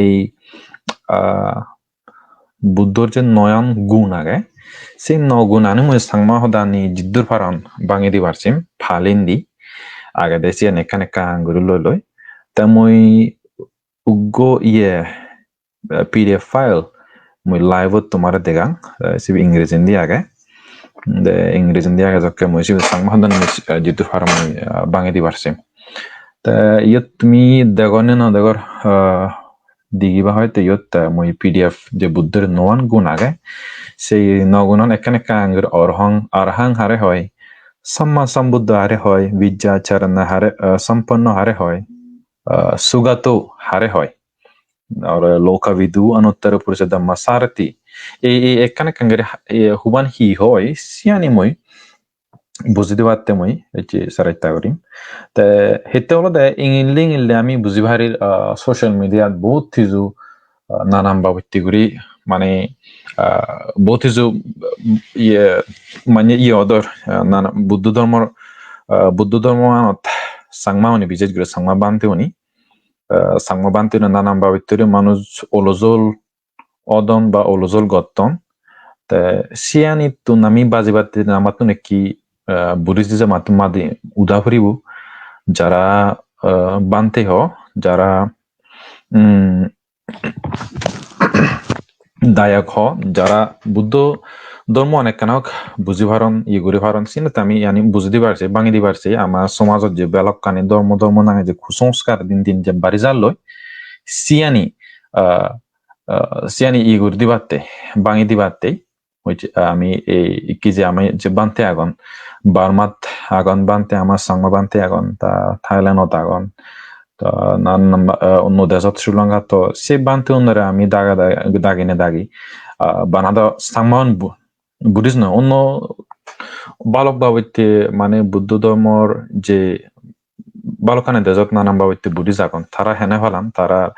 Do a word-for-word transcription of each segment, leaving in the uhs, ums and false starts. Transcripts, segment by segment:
Ei, ah, Buddhor je noyan gun age, sei no gunani mui Changma hodani jiddur parong bangi dibar sem, Pali indi. Agede siyan ekkan ekkan guri loi loi. Te mui uggo iye, eh, P D F file mui live-ot tomare degang, eh, sibe Ingreji indi age. De Ingreji indi age jokke mui sibe Changma hodani mui, eh, jiddur parong mui, eh, bangi dibar sem. Te iyot tumi degor ne no degor, eh, digiba hoito iyot, eh, mui P D F je Buddhor noyan gun age, sei no gunan ekkan ekkan guri Orhong, Arhang hare hoi, Samma Sambuddho hare hoi, Vijjacharana hare, eh, Sampanno hare hoi, eh, Sugato hare hoi, aro Lokavidu, Anuttara Purusha Dhamma Sarathi. Ei, ei ekkan ekkan guri ha-, ei huban hi hoi, siyani mui buji dibatte mui ecche saretta gurim. Te hette olode ingille ingille ami buji parir, ah, social media-t bohut hiju, ah, nanan babotte guri mane, ah, bohut hiju, mm, iye, mane iye odor, ah, nana Buddho dhormor, ah, Buddho dhormo anot Changma uni, bises guri Changma bhante uni, ah, Changma bhante uni nanan babotte guri manuj olojol odon ba olojol gotton. Te siyanittun ami bajibatte amattun ekki, eh, Buddhist jamattun madi uda puribo. Jara, eh, bhante ho, jara, mm, dayok ho, jara Buddho dhormo onekkanok buji paron, iye guri paron, siyenotte ami yani buji dibar sei, bangi dibar sei, ama somajot je balokkani dhormo, dhormo nange je kusongskar din din je bari jar loi, siyani, eh, ah, siyani iye guri dibatte, bangi dibatte, which, ah, ami ei ikki je ami je bhante agon, Burmat agon bhante, ama Changma bhante agon, ta Thailandot agon, ta nan, ah, onno dejot, Sri Lanka, to se bhante unore ami daga da-, dagine dagi, ah, bana do Changma un bu-, Buddhist noi, onno balok babotte mane Buddho dhormor je balokkani dejot nanan babotte Buddhist agon. Tara hene palan, tara,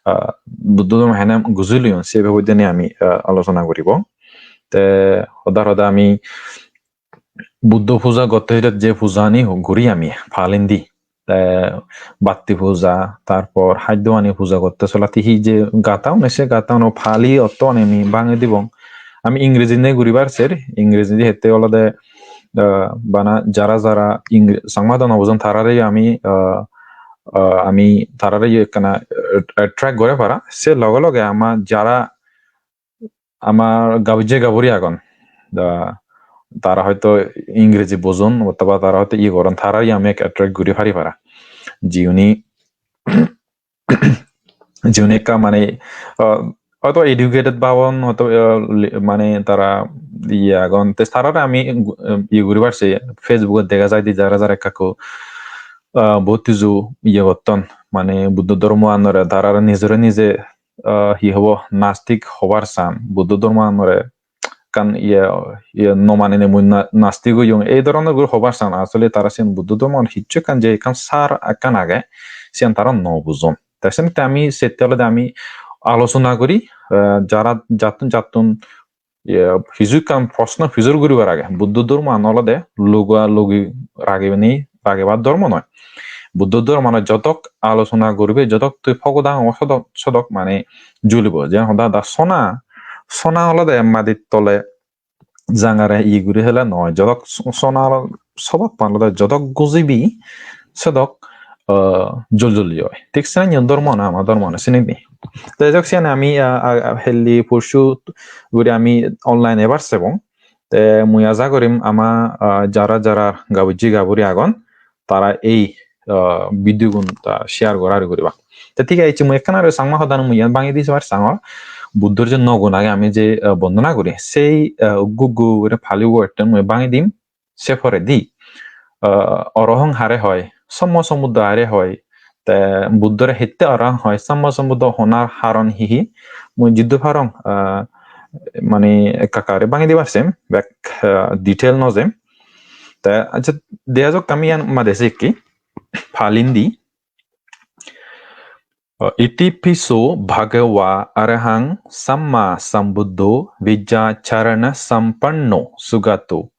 ah, Buddho dhormo hene guji loyon, se babotte ni ami, ah, alochona guribo. Te hodar hoda ami Buddho puja gotte hile je pujani guri ami Pali indi. Te batti puja, tarpor haddo ani puja gotte solati hi je gatha une, se gatha uno Pali otto ani ami bangi dibong. Ami Ingreji ne guribar ser, Ingreji hette olode, ah, bana jara jara Ingre-, Changma do no bujon, tarare ami, ah, ah, ami tarare ekkana, eh, attract gore para. Se loge loge ama jara, ama gabujje gaburi agon, da tara hoito Ingreji bujon, otoba tara hoito iye goron, tarare ami ek attract guri pari para. Jiuni jiune ekka mane, ah, hoito educated babon, hoito, ah, li-, mane tara iye agon. Te tarare ami gu-, iye guribar se Facebook-ot dega jai de jara jara ekka ekku, ah, bohut hiju iye gotton. Mane Buddho dhormo anore tarare nijore nije, ah, hi hobo, nastik hobar san. Buddho dhormo anore ekkan iye, iye no manine mui na-, nastik oyong, ei dhoronor guri hobar san. Asole tara siyen Buddho dhormor hissu ekkan je ekkan sar ekkan age, siyan tara no bujon. Te senotte ami sette olode ami alochona guri, eh, jara jattun jattun, iye, hiju ekkan proshno pujor guribar age. Buddho dhorman olode luga lugi ragibeni ragibar dhormo noi. Buddho dhormano jodok alochona guribe, jodok tui pogodang sodok, sodok mane julibo. Jen hoda da sona, sona olode madir tole jangare iye guri hele noi. Jodok so-, sona olo sobab pan olode jodok gujibi, sodok, ah, jol jol oi. Thik sene dhormo na ama dhormo na sini ni. Te jok siyan ami, ah, ah, heli porsu guri ami online ebar sebong. Te mui aja gorim ama, ah, jara jara gabujji gaburi agon, tara ei, ah, video gun ta share gora guri guriba. Te thik age, mui ekkan aro Changma hodan mui iyan bangi di sebar sangor. Buddhor je nogun age ami je, ah, bondona guri, sei, ah, uggu uggu guri Pali word-tan mui bangi dim. Se poredi, ah, Orohong hare hoi, Samma Sambuddho hare hoi, te Buddhore hitte Orohong hoi, Samma Sambuddho honar haron hi hi, mui jiddur parong, ah, mane ekka ekka guri bangi dibar sem, bek, ah, detail no jem. Te accha, deya jok ami iyan made sikki, Pali indi. Iti pi so bhagavā arahaṃ sammāsambuddho vijjācaraṇasampanno sugato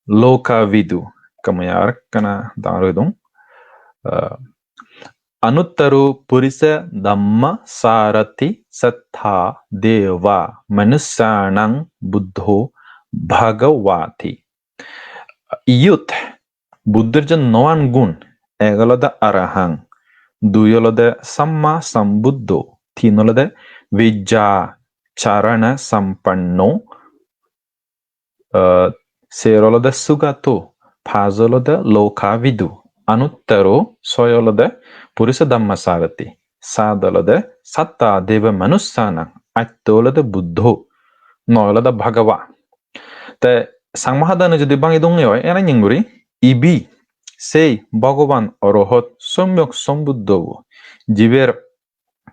lokavidū. Kamaya arekkana dangor guri dong. Eh, Anuttaro Purisa Dhamma Sarathi Satthā Deva Manussanam Buddho Bhagavāti. Iyot Buddhor je noan gun, ek olode Arahang, dui olode Samma Sambuddho, tin olode Vijjacharana Sampanno, ah, ser olode Sugato, paj olode Lokavidu, Anuttaro, soi olode Purisa Dhamma Sarathi, sat olode Satthā Deva Manussanam, atto olode Buddho, noi olode Bhagava. Te Changma hadane jodi bangi donge oi, ena ninguri, ibe sei Bhogoban Orohot Somyok Sombuddho bo, jiber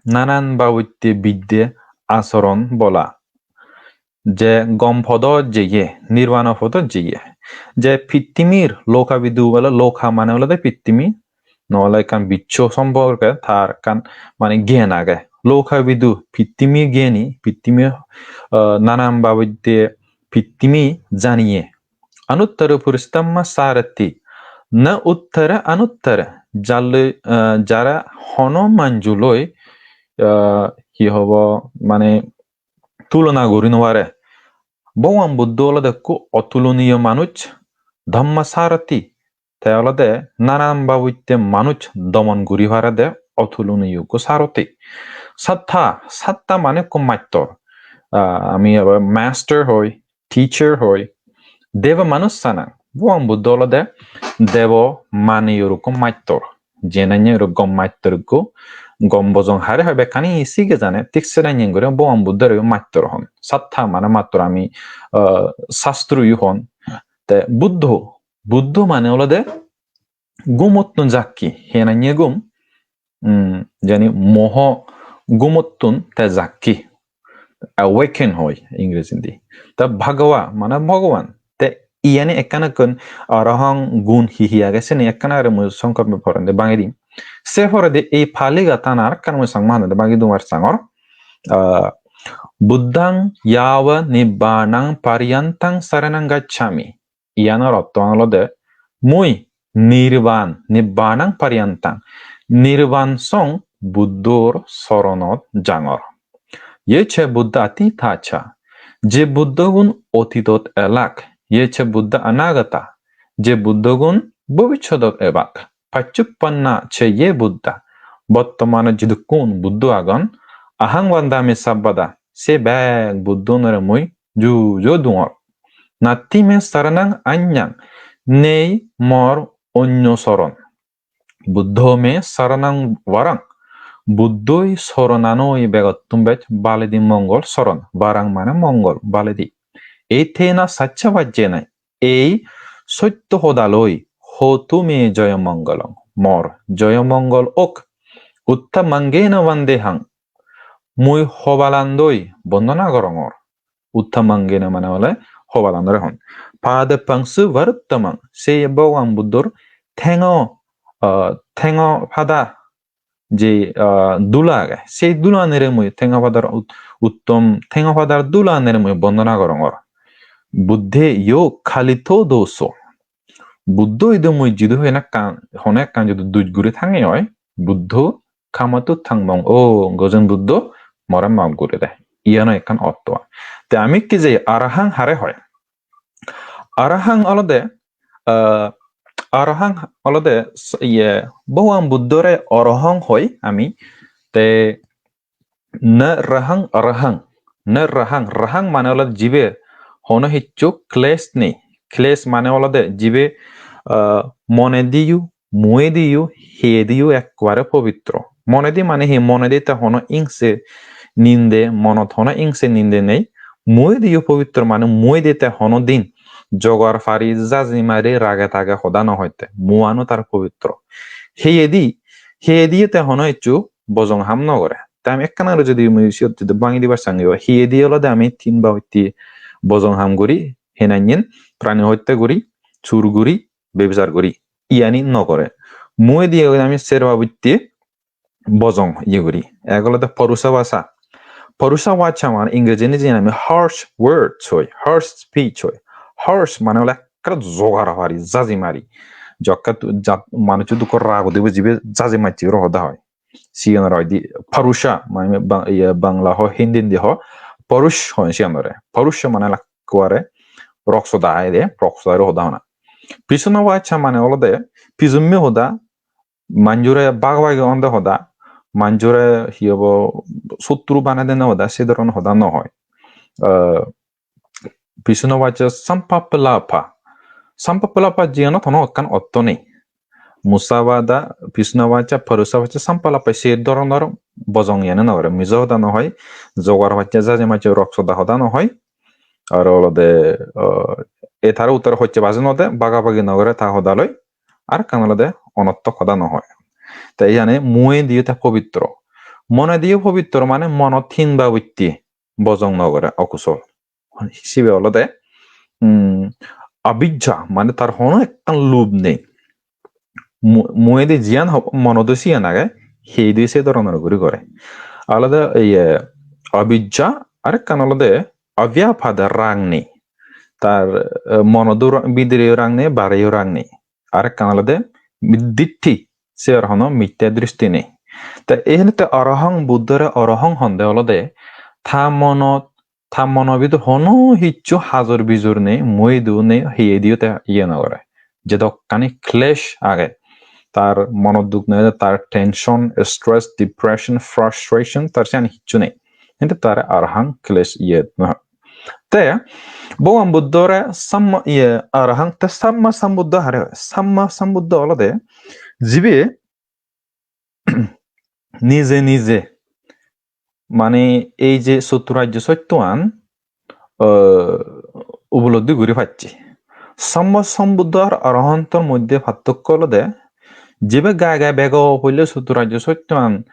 nanan babotte bidde asoron bola, je gom podot jeye, nirvana podot jeye, je pittimir Lokavidu bole, Loka mane olode pittimi, no ole ekkan biccho somporke tar ekkan mane gyan age. Lokavidu pittimi gyani, pittimi, ah, nanan babotte pittimi janiye. Anuttaro Purisa Dhamma Sarathi, na uttara anuttara, jalle, ah, jara hono manjuloi, ah, hi hobo, mane tulona guri no pare. Bhogoban Buddho olode ekko otuloniyo manuj, Dhamma Sarathi, te olode nanan babotte manuj domon guri parede otuloniyo ekko sarathi. Satthā, satthā mane ekko mastor. Ah, ami abar master hoi, teacher hoi. Deva Manussanam, Bhogoban Buddho olode debo maniyor ekko mastor. Jenanye ero gom mastor ekko, gom bojong hare hoi bekkani sige jane, thik senanye guri Bhogoban Buddho ero mastor hon. Satthā mane mastor ami, ah, sastro yo hon. Te Buddho, Buddho mane olode gumottun jaggi, henanye gum, mm, jani moho gumottun te jaggi, awaken hoi Ingrejindi. Ta Bhagava mane Bhogoban. Te iyani ekkan ekkan Arahang gun hi hi age seni ekkan are mui songkhope poredi bangi dim. Se poredi ei Pali gattan arekkan mui Changma hanode bangi dumar sangor. Ah, Buddhaṃ yāva nibbānaṃ pariyantang saraṇaṃ gacchāmi. Iyanor orthoan olode mui nirban, nibbānaṃ pariyantang, nirban song Buddhor soronot jangor. Ye ca Buddhā atītā ca, je Buddhogun otitot elak, ye ca Buddhā anāgatā, je Buddhogun bobicchadot ebak, paccuppannā ca ye Buddhā, bottomane jidukkun Buddho agon, ahaṃ vandāmi sabbadā, se bek Buddhogunore mui ju ju dungor. Natthi me saraṇaṃ aññaṃ, nei mor onyo soron. Buddho me saraṇaṃ varaṃ. Buddhoi soronanoi begottun bej baledi mongol soron. Varaṃ mane mongol, baledi. Etena saccavajjena, ei sotto hodaloi hotu me joyomongolaṃ. Mor joyomongol ok. Uttamaṅgena vandehaṃ. Mui hobalandoi bondona gorongor. Uttamaṅgena mane ole hobalandore hon. Padapaṃsu varuttamaṃ, se Bhogoban Buddhor thengo, ah, thengo pada je, ah, dula age, sei dulanire mui thengo padar ut-, uttom thengo padar dulanire mui bondona gorongor. Buddhe yo khalito doso. Buddho idu mui jidu hono ekkan, hono ekkan jidu duj guri thange oi, Buddho khamatu thangmong, o Gozen Buddho, more maaf guri de. Iyano ekkan ortho. Te ami ki je Arahang hare hoi? Arahang olode, ah, Arahang olode s-, iye, Bhogoban Buddhore Arahang hoi ami. Te na rahang arahang, na rahang, rahang mane olode jibe hono hissu kles nei. Kles mane olode jibe, ah, monediyo, muediyo, hiyediyo ekkubare pobitro. Monedi mane hi? Monedi te hono ingse ninde, monot hono ingse ninde nei. Muediyo pobitro mane muedi te hono din jogar pari jaji mari rage tage hoda no hoite. Muano tar pobitro. Hiyedi, hiyediyo te hono hissu bojong ham no gore. Te ami ekkan aro jodi mui siyot jodi bangi dibar sange, hiyedi olode ami tin babotte bojong ham guri, henanyen prani hotte guri, sur guri, bebisar guri, iyani no gore. Muedi olode ami ser babotte bojong iye guri. Ek olode porusa bhasha. Porusa bhasha mane Ingrejindi jeni ami harsh words hoi, harsh speech hoi. Harsh mane ole ekkere jogar pari, jaji mari. jokke tu-, jat-, manuccho dukko rag udibo jibe jaje macche guri hoda hoi. Siyanore hoide parusha, mane ba-, iye, Bangla ho, Hindi indi ho, parush hoi siyanore. Parusha mane lakkore rok soda aide, rok soda guri hoda hona. Pisuna vacha mane olode pijumme hoda, manjore bagabagi onde hoda, manjore hi hobo, sotru banei dene hoda, se dhoronor hoda no hoi. Eh, Pisuna vacha sampapalapa. Sampapalapa jiyanot hono ekkan otto nei. Musavada, pisuna vacha, parusa vacha, sampalapa se dhoronor bojong iyani no gore. Mijo hoda no hoi, jogar vacha, jaje macche rok soda hoda no hoi. Aro olode, eh, e tara uttor hocche baje no de, bagabagi no gore ta hoda loi. Ar ekkan olode onottok hoda no hoi. Te iyani mui diyo te pobitro. Mone diyo pobitro mane monot hin babotte bojong no gore okusol. Sibe olode, mm, abijja, mane tar hono ekkan lub nei. Mu-, muedi jiyan hob-, monodo siyan age, heidi se dhoronor guri gore. Olode, iye, abijja, arekkan olode avyapada, rang nei. Tar, eh, monodo ra-, bidireyo rang nei, bareyo rang nei. Arekkan olode ditti, se ar hono mitte dristi nei. Te ehenette Arahang Buddhore Arahang honde olode ta monot, ta mono bidire hono hissu hajor bijor nei, mui idu nei, hiye diyo te iye no gore. Jedokkani klesh age, tar monot duk nei, tar tension, stress, depression, frustration, tar siyan hissu nei. Hintu tar Arahang klesh iye no. Te Bhogoban Buddhore Samma, iye, Arahang te Samma Sambuddho hare hoi? Samma Sambuddho olode jibe nije nije, mane ei je Chotturajyo Sottoan, eh, upolobdhi guri pacche. Samma Sambuddho ar Arahantor moddhe pattokko olode, jibe gai gai bego poille Chotturajyo Sottoan,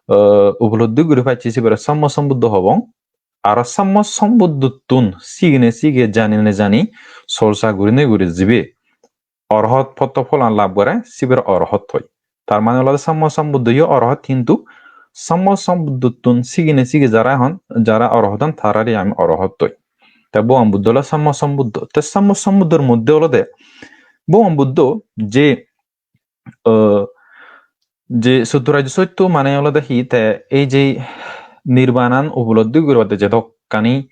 eh, upolobdhi guri pacche, sibere Samma Sambuddho hobong. Aro Samma Sambuddhottun sigine sige, janine jani, sorsa gurine guri jibe Arahat potto pholan lab gore, sibere Arahat hoi. Tar mane olode Samma Sambuddho yo Arahat, hintu Samma Sambuddhottun sigine sige jara hon, jara Arahat on, tarare ami Arahat hoi. Te Bhogoban Buddho ole Samma Sambuddho. Te Samma Sambuddhor moddhe olode Bhogoban Buddho je, eh, je Chotturajyo Sotto mane olode hi, te ei je nirbanan upolobdhi guribatte jedokkani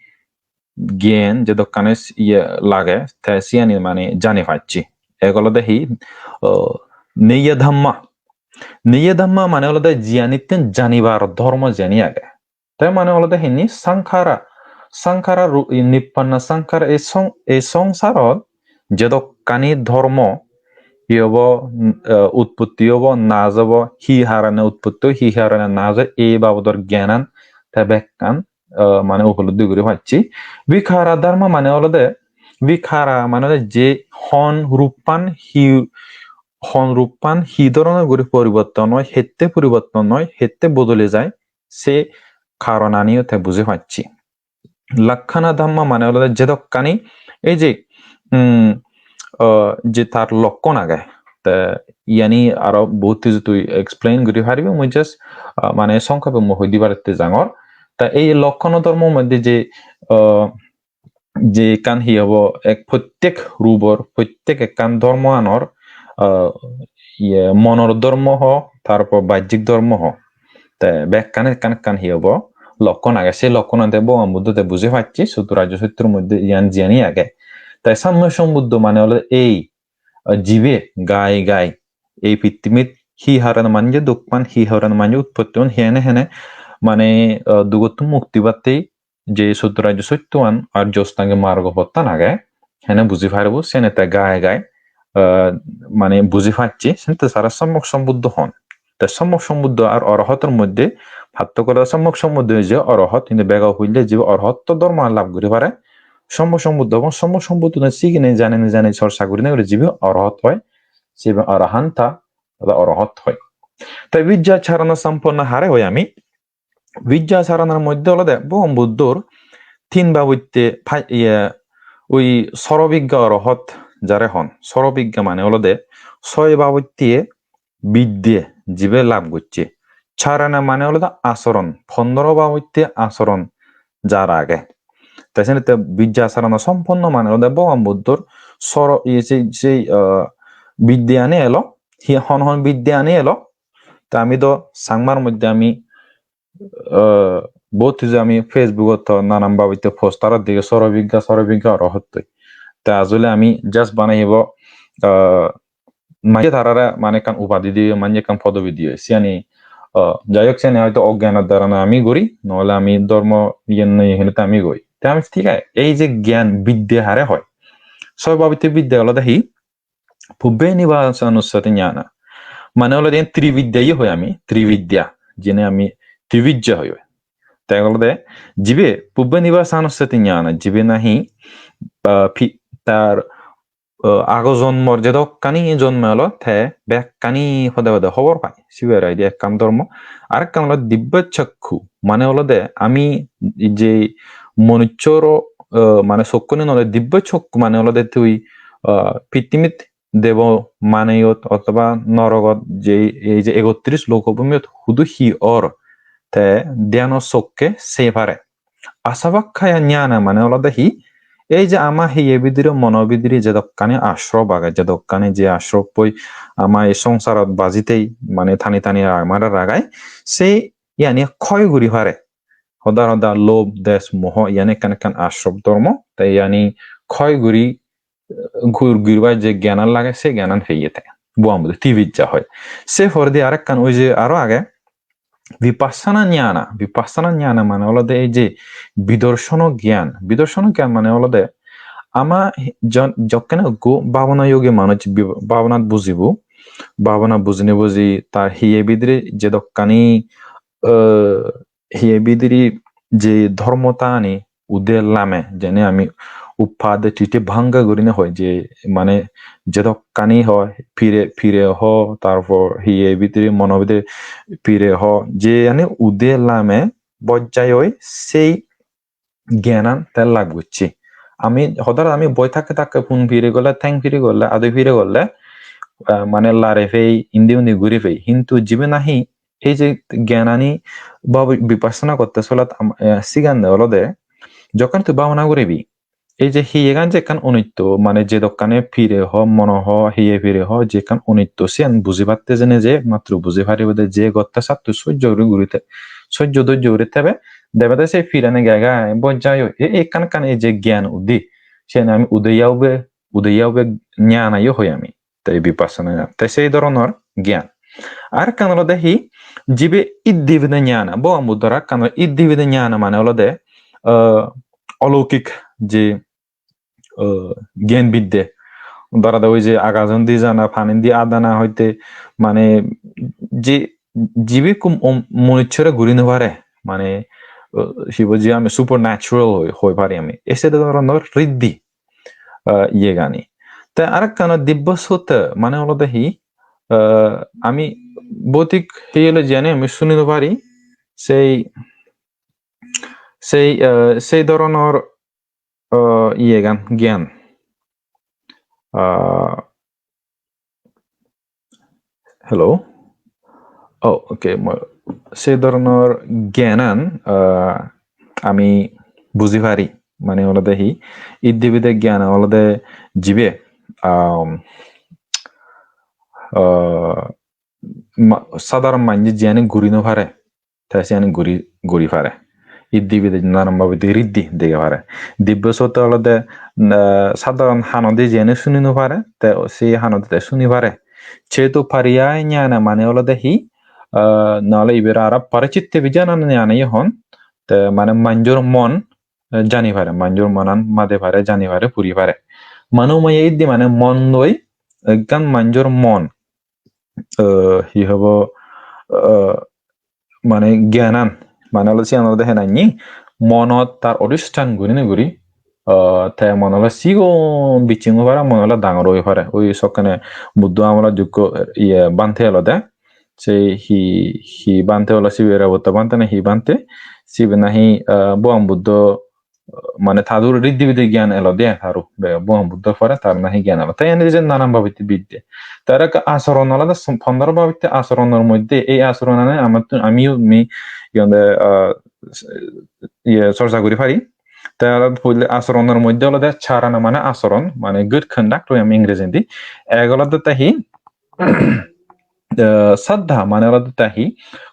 gyan, jedokkani s-, iye lage, te siyani mane jani pacche. Ek olode hi, o, neyya dhamma. Neyya dhamma mane olode jiyanittun janibar dhormo jiyani age. Te mane olode hinni sankhara, sankhara ru-, i nippanna sankhara ei song-, ei songsarot jedokkani dhormo, hi obo, n-, eh, utpotti obo, naj obo, hi harane utpotti oi, hi harane naj oi, ei babodor gyanan te bekkan, eh, mane upolobdhi guri pacche. Vikhara dharma mane olode, vikhara mane olode je hon ruppan hi, hon ruppan hi dhoronor guri poriborton oi, hette poriborton oi, hette bodole jai, se karonaniyo te buji pacche. Lakkhana dhamma mane olode jedokkani ei je, um, uh, je tar lokkon age, te iyani aro bohut hissu tui explain guri paribi, mui just, uh, mane songkhepe mui hoi dibatte jangor. Ta ei lokkono dhormo moddhe je, uh, je ekkan hi hobo, ek prottek rubor, prottek ekkan dhormo anor, ah, iye, monor dhormo ho, tarpor bajjik dhormo ho. Te bekkan ekkan ekkan hi hobo, lokkon age. Se lokkon ante Bhogoban Buddho te buji pacche, Chotturajyo Sottor moddhe iyan jiyani age. Te Samma Sambuddho mane olode ei, ah, jibe gai gai ei pittimit hi harone manje duk pan, hi harone manje utpotti on, hene hene mane, ah, dugottun mukti batte je Chotturajyo Sottoan Arjo Ostangik Margo pottan age, hene buji paribo, sene te gai gai, eh, mane buji pacche, sene te tare Sommok Sombuddho hon. Te Sommok Sombuddho ar Arahator moddhe pattokko olode Sommok Sombuddho je Arahat, hintu bego poille jibe Arahatto dhormo lab guri pare, Sommok Sombuddho hon, Sommok Sombuddho ne sigine janine jani sorsa gurine guri jibe Arahat oi, sibe Arahanta, oda Arahat oi. Te Vijjacharana Sampanna hare hoi ami, Vijjacaranar moddhe olode Bhogoban Buddhor tin babotte pai-, iye, ui sorobigga orohot jare hon. Sorobigga mane olode soy babotte bidde jibe lab gocche. Charana mane olode asoron, pondro babotte asoron jar age. Te senette Vijjacharana Sampanna mane olode Bhogoban Buddhor soro-, iye, sei, sei, ah, bidde ani elo, hi hon hon bidde ani elo. Te ami do Changmar moddhe ami, ah, bohut hiju ami Facebook-ot to nanan babotte poster-ot dege soro bigga, soro bigga aro hottoi. Te ajole ami just bana hibo, ah, manje tarare mane ekkan upadi diye, manje ekkan podobi diye. Siyani, ah, jai hok, siyani hoyto ogyanor darane ami guri, nohole ami dhormo iyen nei hene te ami goi. Te ami thik age, ei je gyan bidde hare hoi. Soy babotte bidde olode hi? Pubbe nibbasanussati jnana. Mane olode iyen trividya ye hoi ami, trividya. Jene ami tribijja hoi. Te olode jibe pubbe nibbasanussati jnana, jibe nahi, ah, pi-, tar, ah, ago jonmor jedokkani jonme olo te bekkani pode pode hobor pai. Sibe aro ide ekkan dhormo. Arekkan olode dibbo chokku, mane olode ami je monuchoro, ah, mane sokkuni nole dibbo chokku, mane olode tui, ah, pittimit debo maneyot otoba norogot je ei je ekotris lokobhumiyot hudu hi or te dhyano sokke sei pare. Asabakkhaya jnana mane olode hi? Ei je ama hiye bidire, mono bidire jedokkani asrob age, jedokkani je asrobboi ama ei songsarot bajitei mane tani tani amare ragai, sei iyani khoi guri pare. Hoda hoda lobh, desh, moho, iyani ekkan ekkan asrob dhormo. Te iyani khoi guri, eh, gur-, guribar je gyanan lage, se gyanan peye te. Bhogoban Buddho tribijja hoi. Se poredi arekkan oi je aro age, vipassana jnana. Vipassana jnana mane olode ei je bidorshono gyan. Bidorshono gyan mane olode ama jon-, jokkene ekko bhabona yogi manuj bi-, bhabonat bujibo, bhabona bujine buji tar hiye bidire jedokkani, eh, hiye bidire je dhormotani ude lame, jene ami uppade tite bhanga gurine hoi je mane jedokkani hoi pire, pire ho, tarpor hiye bidire mono bidire pire ho, je ani ude lame bojjai oi sei gyanan te lab gocche. Ami hodar ami boi thakke thakke pun pire golle, theng pire golle, adi pire golle, ah, mane lare pei, indi undi guri pei. Hintu jibe nahi ei je gyanani ba bi-, vipassana gotte solat am-, eh, sigande olode, jokkon tui bhabona guribi, ei je hiyegan je ekkan onitto, mane jedokkani pire ho, mono ho, hiye pire ho, je ekkan onitto, siyan bujibatte jene je matro buji paribode, je gotte satto sojjo guri guri te-, sojjo dojjo guri tebe, debede se pirani gai gai bojjai oi. E-, ekkan ekkan ei je gyan udi, siyan ami udeya ube, udeya ube jnana yo hoi ami. Te vipassana jnana. Te sei dhoronor gyan. Arekkan olode hi, jibe iddhibhida jnana. Bhogoban Buddhor arekkan olode iddhibhida jnana mane olode, ah, oloukik je, ah, gyan bidde. Dhora de oi je agajondi jana, panindi adana hoite mane je, jibe ekko om-, monuchore guri no pare. Mane, ah, sibe je ami supernatural hoi, hoi pari ami. E se dhoronor riddhi, ah, iyegani. Te arekkan dibbo sutta mane olode hi, ah, ami bhotik hiyele jiyani ami suni no pari, sei, sei, ah, sei dhoronor, ah, iyegan, gyan. Ah, hello? Oh, okay. Mo-, se dhoronor gyanan, ah, ami buji pari. Mane olode hi? Iddhibhida gyan olode jibe, um, ah, ma-, sadharon manje jiyani guri no pare, te siyani guri, guri pare. Iddhibhida nanan babotte riddhi dege pare. Dibbo sutta olode, ah, sadharon hanodi jiyani suni no pare, te se hanodi te suni pare. Chetu pariyaya jnana mane olode hi, ah, nole ibere aro parichitti bhijnana jnana ye hon, te mane manjor mon, eh, jani pare, manjor monan made pare, jani pare, puri pare. Manomaya iddhi mane mon loi, ekkan manjor mon, eh, hi hobo, eh, mane gyanan, mane olode siyan olode henanni, monot tar odhisthan gurinei guri, eh, te mon olode sigon biching oi pare, mon olode dangor oi pare. Oi sokkene Buddho amolot jukko, iye, bhante olode, se hi, hi bhante olode, sibe Revatta bhante na hi bhante, sibe nahi, eh, Bhogoban Buddho, mane tadur riddhibhida gyan elo de taru, be-, Bhogoban Buddhor pore tar nahi gyan elo. Te iyani je nanan babotte bidde. Tar ekka asoron olode som-, pondro babotte asoronor moddhe, ei asoronani amattun, amiyo mi iyende, ah, iye, chorcha guri pari. Te aro pujle asoronor moddhe olode charana mane asoron, mane good conduct hoi ami Ingreji di. Ek olode te hi, eh, saddha mane olode te hi,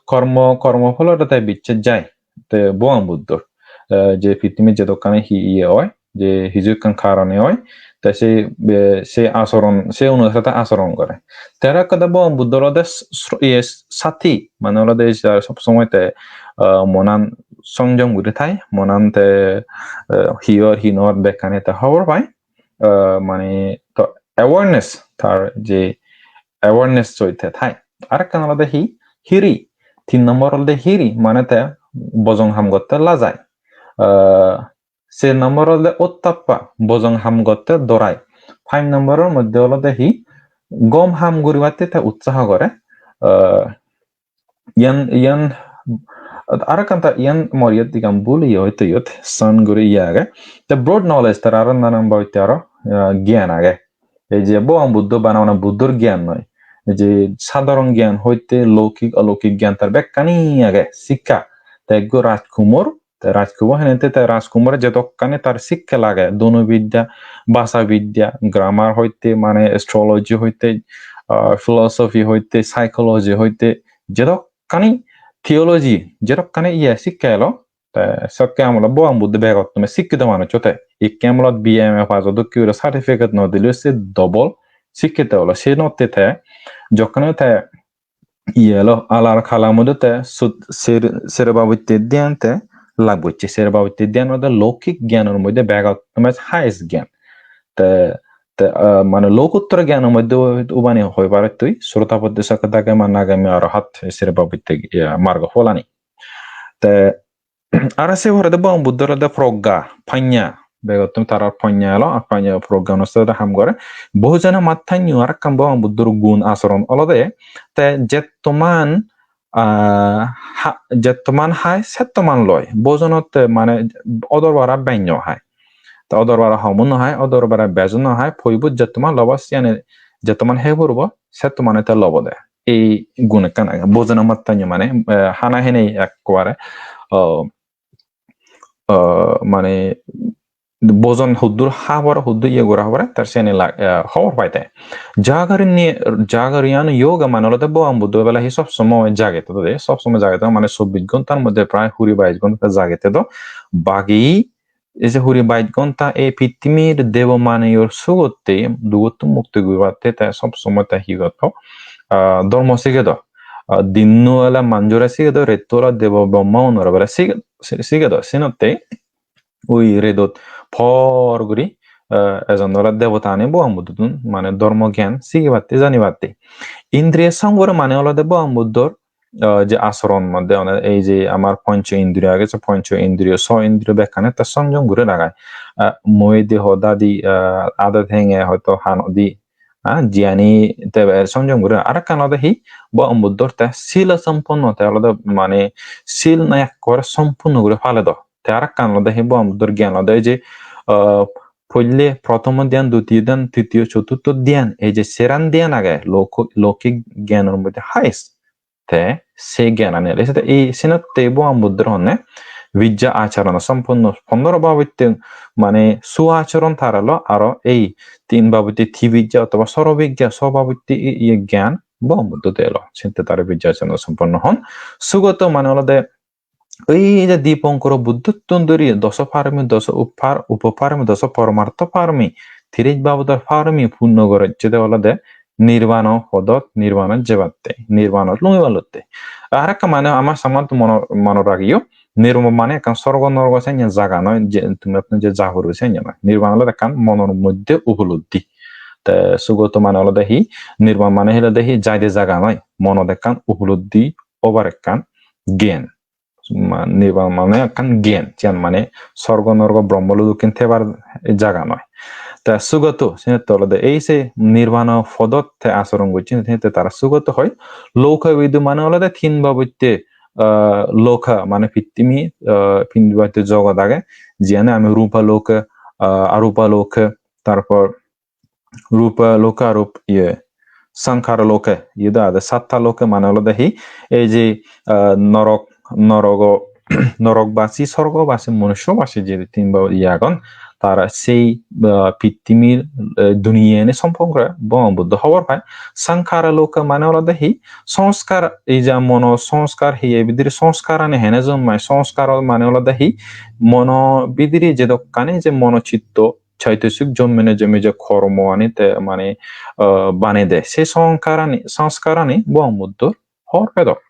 kormo, kormo pholore te bicches jai. Te Bhogoban Buddhor, eh, je pittimit jedokkani hi iye oi, je hiju ekkan karone oi, te se, eh, se asoron, se onusare te asoron gore. Te aro ekko de Bhogoban Buddho olode s-, sro-, iye sati, mane olode je sob somoi te, eh, monan songjom guri thai, monan te, eh, hi or hi nw or bekkani te hobor pai. Eh, mane to awareness, tar je awareness choi te thai. Arekkan olode hi, hiri, tin nombor olode hiri, mane te bojong ham gotte lajai. Eh, ser nombor olode ottappa, bojong ham gotte dorai. Five nomboror moddhe olode hi, gom ham guribatte te utsaho gore. Eh, iyan, iyan, aro ekkan ta iyan mor iyot digan bul iye hoito iyot, san guri iye age. Te broad knowledge tar aro nanan babotte aro, eh, gyan age. Ei je Bhogoban Buddho bana bana Buddhor gyan noi. Ei je sadharon gyan hoite loukik oloukik gyan tar bekkani age, sikka. Te ekko rajkumar, te rajkumar henette te rajkumare jedokkani tar sikke lage, dhonubidya, bhashabidya, grammar hoite mane astrology hoite, ah, philosophy hoite, psychology hoite, jedokkani theology, jedokkani iye sikke elo, te sokke amolo Bhogoban Buddho begottun sikkito manuj ote. Ikke amolot B A M A pass o dokke guri certificate no dileyo se double sikkito olo. Senotte te jokkene te iye elo, alar kala moddhe te sut-, ser-, sere babotte dhyan te lab gocche. Sere babotte dhyan olode loukik gyanor moddhe begottun highest gyan. Te, te, ah, mane loukottor gyanor moddhe ubani hoi pare tui, Srutapatti, Sakadagami, Anagami, Arahat, sere babotte, iye, margo pholani. Te aro se porede Bhogoban Buddho olode progga, panya. Begottun tarar panya elo, ar panya progga onusare ham gore. Bhojana mattanyo arekkan Bhogoban Buddhor gun asoron olode, te jettoman, ah, ha-, jettoman hai, settoman loi. Bhojanotte mane odor bara benyo hai. Te odor bara homo no hai, odor bara bejo no hai, poibot jettoman lobo siyani, jettoman hei puribo, settomane te lobo de. Ei gun ekkan age. Bhojana mattanyo mane, eh, hana henei ekkubare, oh, oh, mane bhojon huddur habor, huddur iye gora habor, tar siyani la-, eh, hobor pai te. Jagariyan, jagariyan yoga mane olode Bhogoban Buddho bela hi sob somoi jage thedo de, sob somoi jage thedo mane chobbish ghontar moddhe prai huri bais ghonta jage thedo. Bagi ei je huri bais ghonta ei pittimir debo manuyor sugotte, dugottun mukti guribatte te sob somoi te hi gotto, ah, dhormo sigedo. Ah, dinno ole manjore sigedo, retto ole debo brahma unore bele sige-, si-, sigedo. Senotte ui redot por guri, ah, ejon ole debota ani Bhogoban Buddhodun mane dhormo gyan sigibatte janibatte. Indriyo songore mane olode Bhogoban Buddhor ah, je asoron moddhe, mane ei je amar poncho indriyo age, se poncho indriyo, so indriyo bekkani te songjom guri ragai. Ah, mui di hodadi, ah, ade thenge hoito hanodi, ah, jiyani te be songjom guri. Arekkan olode hi, Bhogoban Buddhor te sila sompunno, te olode mane sil na ekkore sompunno guri pale do. Te arekkan olode hi, Bhogoban Buddhor gyan olode ei je, ah, poille, prothomo dhyan, dutiyo dhyan, tritiyo, choturtho dhyan, ei je seran dhyan age, lok-, loukik gyanor moddhe highest. Te se gyanani ole sete ei senotte Bhogoban Buddhor honne bijja acharon sompunno pondro babotte mane su acharon tar elo, aro ei tin babotte tibijja otoba sorobijja so babotte i-, iye gyan Bhogoban Buddho delo. Senotte tare bijja acharon sompunno hon. Sugoto mane olode oi je Dipankara Buddhottun dhuri doso parami, doso upar-, upoparami, doso poromartho parami, tiris babodor parami punno gorejjede olode nirbano podot, nirbanot jebatte, nirbanot lungiballotte. Arekka mane ama samot mono-, monot ragiyo, nirban mane ekkan sorgo norgo senne jaga noi, je tumi apni je ja puribe senne noi. Nirban olode ekkan monor moddhe upolobdhi. Te sugoto mane olode hi, nirban mane hi olode hi jaide jaga noi, monot ekkan upolobdhi obar ekkan gyan. Ma-, nirban mane ekkan gyan, siyan mane sorgo norgo brahmo lodokken thebar jaga noi. Te sugoto, siyot olode ei se nirbano podot te asoron gocchen, siyot tara sugoto hoi. Loka vidu mane olode tin babotte, ah, loka mane pittimi, ah, tin babotte jogot age, jiyane ami rupa loka, ah, arupa loka, tarpor rupa loka, arup, iye, sankhara loka, iye do ade satta loka mane olode hi, ei je, ah, norok, norogo, norokbasi, sorgobasi, manushobasi je tin ba iye agon, tara sei, ah, pittimir, eh, duniyani sompokore Bhogoban Buddho hobor pai. Sankhara loka mane olode hi? Sanskar, ei je mono sanskar, hiye bidire sanskarani hene jonmai, sanskar mane olode hi? Mono bidire jedokkani je mono chitto, chaitosik jonmine jonmi je kormoani te mane, ah, banede. Se sankarani, sanskarani Bhogoban Buddhor hobor pedok.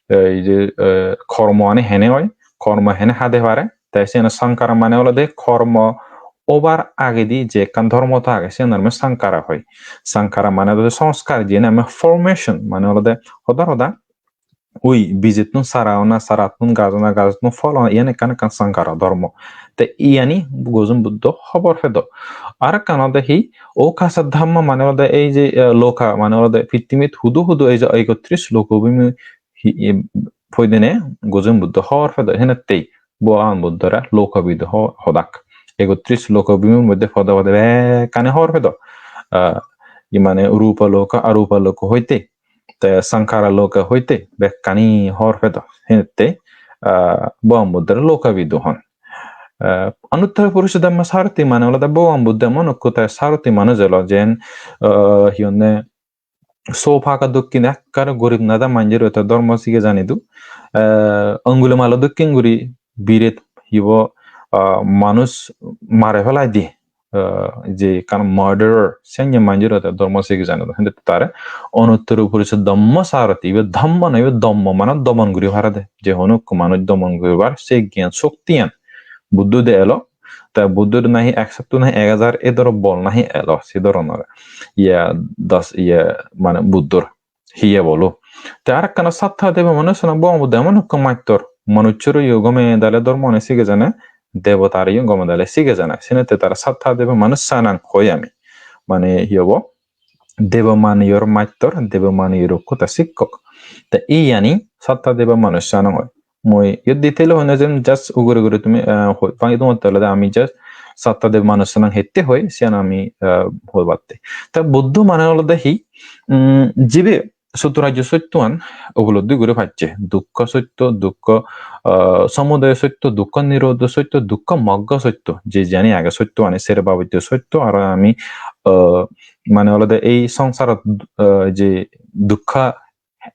Ei je, eh, kormoani hene oi, kormo hene hade pare, te siyan sankhara mane olode kormo obar agedi je ekkan dhormo ta age, siyan aro sankhara hoi. Sankhara mane olode sanskar, jiyan ami formation, mane olode hodar hoda, ui bijettun sara ona, sarattun gaj ona, gajottun phol ona, iyan ekkan ekkan sankhara dhormo. Te iyani Gozen Buddho hobor pedo. Ar ekkan olode hi, okasa dhamma mane olode ei je, eh, loka mane olode pittimit hudu hudu ei je ekotris lokobhumi hi, i, poidene Gozen Buddho hobor pedo. Henettei Bhogoban Buddhore lokavidu ho-, hodak. Ekotris lokobhumir moddhe pode pode bekkani hobor pedo. Ah, i mane rupa loka, arupa loka hoite, te sankhara loka hoite bekkani hobor pedo. Henettei, ah, Bhogoban Buddhore lokavidu hon. Ah, Anuttara Purusha Dhamma Sarathi mane olode Bhogoban Buddho emon ekko te sarathi manuj elo jen, ah, hi honne, sopaga dokken ekkere gorib nada manjore te dhormo sige jani do. Eh, Angulumalo dokken guri biret hibo, ah, manuj mare felai di, ah, je ekkan murderer, senne manjore te dhormo sige jani do. Hinte tare Anuttara Purusha Dhamma Sarathi, ibe dhamma noi, ibe dhamma mane domon guri parede. Je hono ekko manuj domon guribar se gyan shoktiyan Buddho de elo, ta Buddhor nahi ek sattu nahi ek hajar e doro bol nahi elo, se doronor. Iya das, iya mane Buddhor hiye bolo. Te arekkana satta deba manussana Bhogoban Buddho emon ekko mattor, manuchchore yo gome dale dhormani sige jane, debotare yo gome dale sige jane. Senette tara satta deba manussanang hoi ami. Mane hi hobo? Deba maniyor mattor, deba maniyor ekko ta sikkok. Te iyani satta deba manussanang hoi. Mui iyot detail hoi no jim, just ugure ugure tumi, eh, hoi, pangi tumotte olode ami just satta deba manussanang hette hoi, siyan ami, eh, hoi batte. Ta Buddho mane olode hi, mm, jibe Sottorajjo sottoan upolobdi guri pacche. Dukkho sotto, dukkho, ah, somudayo sotto, dukkho nirodho sotto, dukkho moggho sotto. Je jani age sottoani, sere babotto sotto, aro ami, ah, mane olode ei songsarot, ah, je dukkho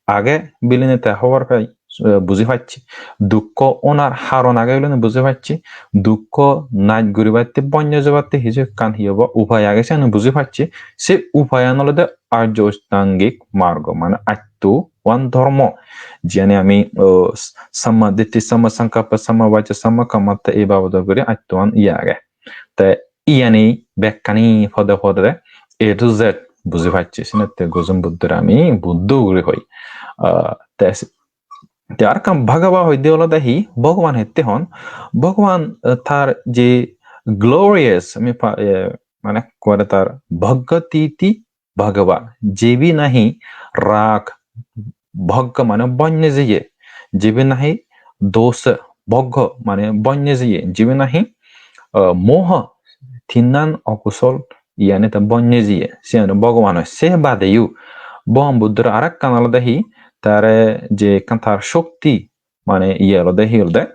age bilinei te hobor pai, eh, buji pacche. Dukkho onar haron age bilinei buji pacche. Dukkho naj guribatte, bonyo jebatte hiju ekkan hi hobo upai age, siyan buji pacche. Se upayan olode Arjo Ostangik Margo, mane atto one dhormo. Jiyani ami, oh, Samma Ditti, Samma Sankappa, Samma Vacha, Samma Kammatte ei babodo guri atto one iye age. Te iyani bekkani pode pode A to Z buji pacche, senotte Gozen Buddhore ami Buddho guri hoi. Ah, te s-, te arekkan Bhagava hoide olode hi, Bhogoban hette hon? Bhogoban, eh, tar je glorious, ami pa-, eh, mane ekkore tar bhaggatiti Bhagava, jibe nahi rag, bhagga mane bonye jeye, jibe nahi dosa, bhagga mane bonye jeye, jibe nahi, ah, moha, tinnan okusol, iyani te bonye jeye, siyani Bhogoban oi. Se badeyo Bhogoban Buddhor arekkan olode hi, tare je ekkan tar shokti, mane iye olode hi olode,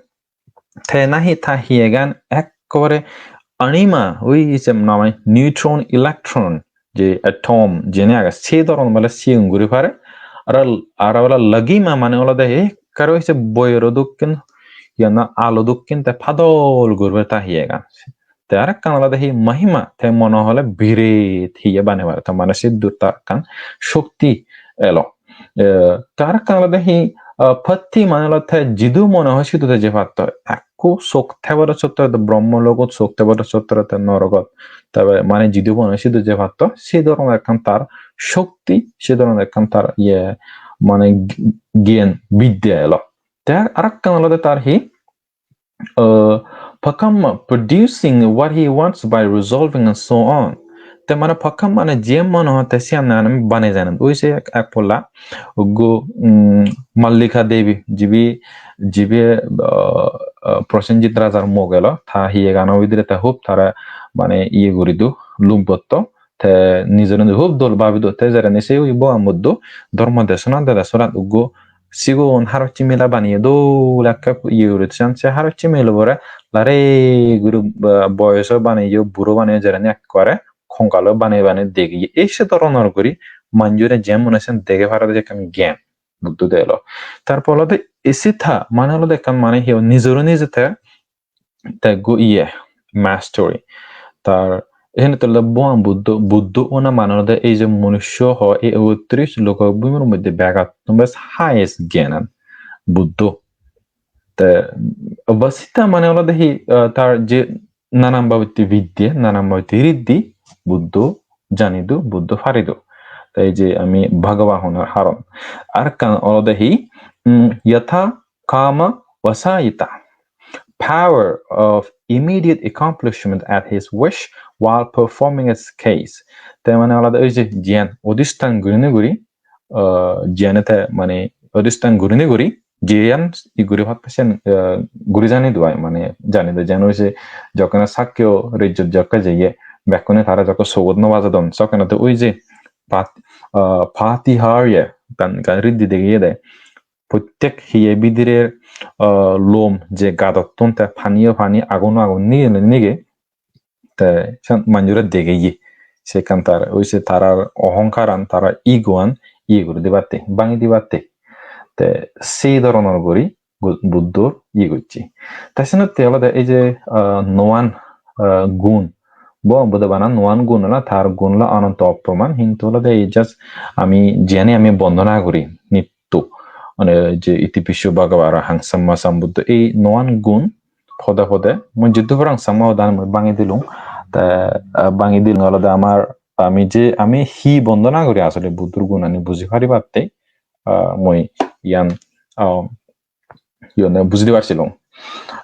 te nahi ta hiyegan ekkore anima, ui je name neutron, electron, je atom, jeni age, se doron bole sigon guri pare. Aro, aro bole lagima mane olode ekkore oi se boyero dokken, iyana alo dokken te padol guri pare ta hiyegan. Te arekkan olode hi mahima, te mone hole biret hiye bane pare. Te mane se duta ekkan shokti elo. Eh, te arekkan olode hi, ah, patti mane olode te jidu mone hoi sidu te je patto. Ekku sok thebode sotto, te Brahmo logot sok thebode sotto, te norogot. Te mane jidu mone hoi sidu je patto, se dhoronor ekkan tar shokti, se dhoronor ekkan tar iye mane gi-, gyan bidya elo. Te arekkan olode tar hi, uh, pakamma, producing what he wants by resolving and so on. Te mane pakamma mane je mone hoi te siyan ami banei jani. Ui se ek, ek polla uggo, mm, Mallika Devi, jibe, jibe, uh, uh, Prosenjit Rajar mo gelo, ta hiyegano bidire te hub tare mane iye guri do, lub gotto, te nijore nije hub dol babi do, te jereni se ui Bhogoban Buddho dhormo desona dede sorat uggo sigon harochi mela baneye dol ekke iye guri san, se harochi mela bore lare guri, ah, boyoso baneye, buro baneye, jereni ekkore konkalo baneye baneye degeye. Ei se doronor guri manjore je mone sen dege parede ekkan gyan Buddho de elo. Tar por olode Isita mane olode ekkan mane hi nijoro nije te, te go iye mastery. Tar ekhene tole Bhogoban Buddho, Buddho ona mane olode ei je manusso ho ei ottris loka bhumir moddhe begottun bes highest gyanan Buddho. Te Vasita mane olode hi, ah, tar je nanan babotte bidde, nanan babotte riddhi Buddho janido, Buddho parido. Te ei je ami Bhagavan honar haron. Ar ekkan olode hi, mm, yatha kama vasayita. Power of immediate accomplishment at his wish while performing its case. Te mane olode oi je jiyan odistan gurinei guri, ah, jiyane te mane odistan gurinei guri, jiyan i guri patte sen, ah, guri jani do ai, mane jani do jen oi je jokkene sakkeyo rejjot jokke jeye, bekkune tara jokke sogot no bajadon, sokkene te oi je pat-, ah, patiharya gan, gan riddhi degeye de. Prottek hiye bidire, ah, lom je gadottun te paniyo pani, aguno agun nigene nige, te sen manjore degeye. Se ekkan tar, oi se tarar ohongkaran, tarar egoan iye guri dibatte, bangi dibatte. Te sei doronor guri Gu-, Buddhor iye gocche. Te senotte olode ei je, ah, noan, ah, gun, Bhogoban Buddho bana noan gun ola, tar gun ola anonto opproman, hintu olode ei just ami jiyani ami bondona guri nitto, mane je iti pi so bhagavā arahaṃ sammāsambuddho, ei noan gun pode pode mui jiddur parang Changma hodan mui bangi dilung. Te, ah, bangi dilung olode amar, ami je, ami hi bondona guri asole Buddhor gunani buji paribatte, ah, mui iyan, ah, iyone buji dibar silung.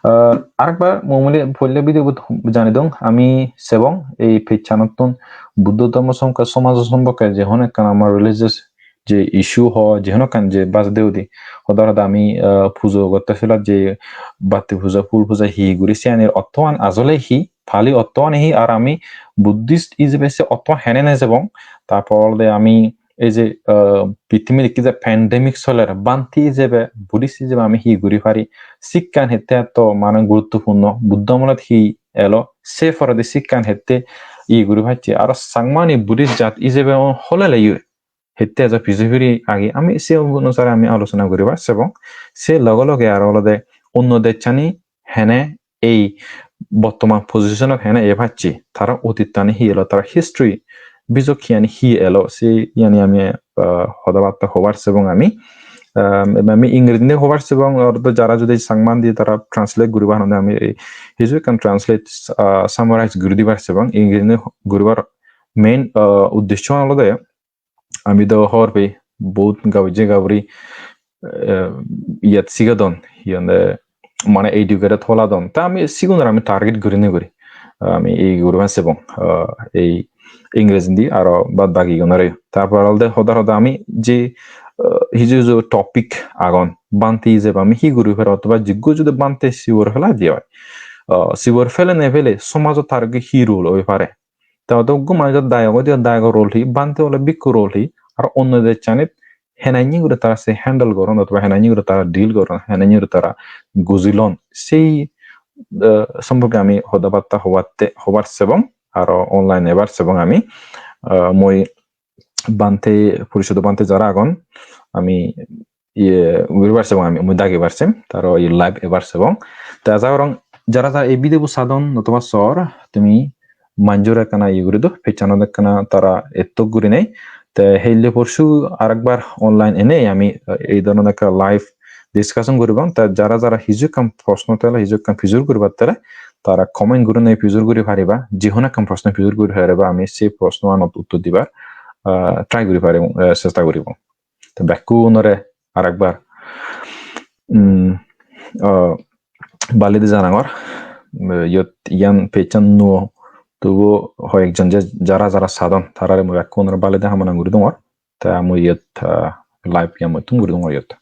Ah, arekbar mui muli poille video bot jani dong, ami sebong ei page-anottun Buddho dhormo somke-, somajo sompokke je hono ekkan amar religious je issue ho, je hono ekkan je bajede udi, hoda hoda ami, ah, pujo gotte silat je batti pujo, phul pujo hi guri, siyanir ottoan ajole hi, Pali ottoan hi, ar ami Buddhist ijebe se ottoan hene nejebong. Tarpor olode ami ei je, ah, pittimit ikki je pandemic soler, bhante ijebe, Buddhist ijebe ami hi guri pari, sikkan hette etto mane guruttopurno, Buddho amolot hi elo, se poredi sikkan hette hi guri pacche, aro Changmani Buddhist jat ijebe holeleyo hette ejo pije piri agi, ami se onusare ami alochona guribar sebong. Se loge loge aro olode onno dejchani hene ei bottoman position-ot hene eye pacche, tara otittani hi elo, tara history bijokkiyani hi elo, se iyani ami, ah, hoda batta hobar sebong ami. Ah, ami Ingrejindi hobar sebong, ortho jara judi Changmandi tara translate guribar honde ami ei hiju ekkan translate, ah, summarize guri dibar sebong. Ingrejindi guribar main, ah, uddesho olode ami do hobor pei, bohut gabujje gaburi, eh, iyot sigodon, hi honde, mane educated holadon. Ta ami sigunore ami target gurinei guri, ami ei guriban sebong, eh, ei Ingrejindi aro bad bagigunore. Tarpor olode hoda hoda ami je, eh, hiju hiju topic agon, bhante ijebe ami hi guri pari, othoba jiggo judi bhante sibor pele di oi. Eh, sibor pele ne pele somajo tar hi role oi pare. Te odo ekko manujor dayok oi diye, dayok role hi, bhante ole bhikkhu role hi, aro onno dejchanit henanni guri tara se handle goron, othoba henanni guri tara deal goron, henanni guri tara gujilon, sei, eh, somporke ami hoda batta hobatte, hobar sebong, aro online ebar sebong ami. Eh, mui bhante, porisodo bhante jara agon, ami iye guribar sebong ami, mui dagibar sem, taro iye live ebar sebong. Te aja gorong jara jara ei video bo sadon, notoba sor, tumi manjore ekkana iye guri do, page-anot ekkana tara ettok gurinei. Te helle porsu arekbar online enei ami ei dhoronor ekka live discussion guribong. Te jara jara hiju ekkan proshno thele, hiju ekkan pijor guribar thele, tara comment gurinei pijor guri pariba. Je hono ekkan proshno pijor guri pariba, ami se proshno anot uttor dibar, ah, try guri paribong, eh, chesta guribong. Te bekkunore arekbar, mm, ah, baledi janangor, eh, iyot iyan page-an nuo, tobuo hoyekjon je jara jara sadon, tarare mui bekkunore baledi hamona guri dongor. Te mui iyot, ah, live iyan mottun guri dongor iyot.